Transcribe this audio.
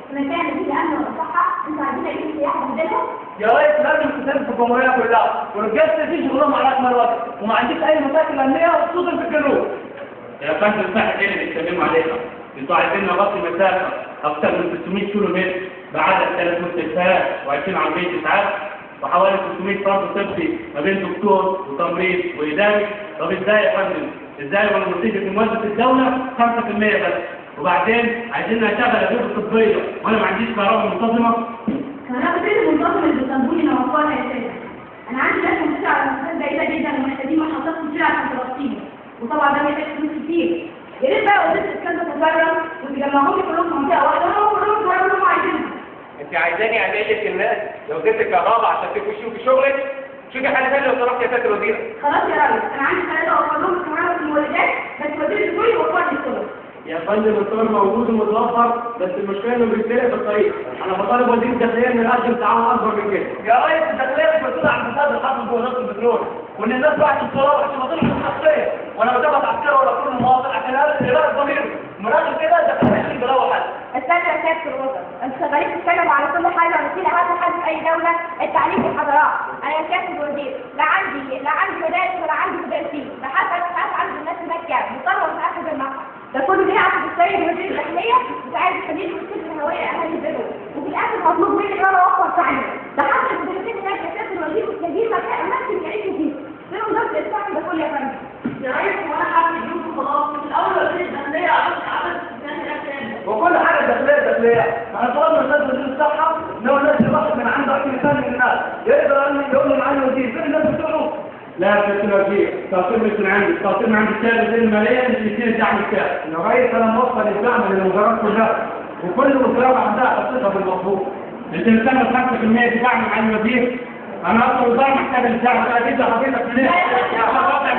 في مكان فيه امن ولا صحة؟ انتوا عايزين اجيب سياح بدلهم؟ يا ريس لازم تسافر في الجمهورية كلها، ورجالتي دي شغلهم على اكمل وجه، وما عنديش اي مشاكل امنية خصوصا في الجنوب. يا فندم صحة ايه اللي بيتكلموا عليها؟ انتوا عايزين نغطي مسافة اكثر من 600 كيلو متر بعدد 3 مستشفيات و20 عربية اسعاف وحوالي 300 فرد طبي ما بين دكتور وتمريض واداري. طب ازاي يا فندم؟ ازاي وانا نتيجة موازنه الدولة 5% بس؟ وبعدين عايزين نشغل اجهزة طبية وانا ما عنديش كهرباء منتظمة. كهرباء ايه المنتظمه اللي بتطلبوني انا اوفرها يا ساده؟ انا عندي ناس منتشرة على مسافات بعيدة جدا ومحتاجين محطات كتير عشان تغطيهم، وطبعا ده محتاج فلوس كتير. يا ريت بقى وزيره الاسكان تتكرم وتجمعهم لي كلهم في منطقة واحدة وانا كلهم في اللي هم عايزينها. انت عايزاني اعمل لك الناس لو وزيره الكهرباء عشان تشوفي شغلك؟ شوفي حل ثاني لو سمحتي يا سيادة الوزيرة. خلاص يا ريس، انا عندي ثلاثة اوفر لهم الكهرباء في المولدات، بس وزير البترول يوفر لي السولار. يا فندم السولار موجود ومتوفر، بس المشكلة انه بيتسرق في الطريق. انا بطالب وزير الداخلية انه يقدم تعاون اكبر من كده. يا ريس الداخلية مش مسؤولة عن فساد الحصل جوه وزارة البترول، وان الناس راحت السولار عشان ما تطلعش الشخصية، وانا بتابع عسكري ولا كل مواطن عشان يبقى ضميره. من الاخر كده الداخلية مش بلاوي حل. استنى يا سيادة الوزراء، انتوا شغالين تتكلموا على كل حاجة ونسينا اهم حاجة في اي دولة، التعليم والحضارات. انا يا سيادة الوزير لا عندي مدارس ولا عندي مدرسين، ده حتى انا مش عارفه عدد الناس هناك كام، مضطرة مش عارفه اجمعها. ده كله ليه؟ عشان السيد وزير الداخلية مش عايز يخليني مشكلة الهوية اهالي البلد، وفي الاخر مطلوب مني ان انا اوفر تعليم. ده حتى المدرسين هناك يا سيادة الوزير مش لاقيين مكان اماكن يعيشوا فيه. فين وزارة الاسكان ده كله يا فندم؟ يا ريس وانا حابب اديكم خلاص من الاول وزير الداخلية عرفت عدد السكان هناك كام؟ وكل حاجة داخلية داخلية. ما احنا طلبنا من وزير الصحة ان هو ينزل واحد من عنده 20 سنة من الناس يقدر يقول له معانا وزير، فين الناس بتوعه؟ لا يا سيادة الوزير، التوصيل مش من عندي، التوصيل من عند السيد وزير المالية مش يديني الدعم بتاعي. يا ريس انا موصل الدعم للوزارات كلها، وكل وزارة عندها حصتها بالمطلوب. انت بتعمل 5% دعم مع الوزير؟ انا اصلا الوزارة محتاجه الدعم، اكيد حضرتك منين؟ يا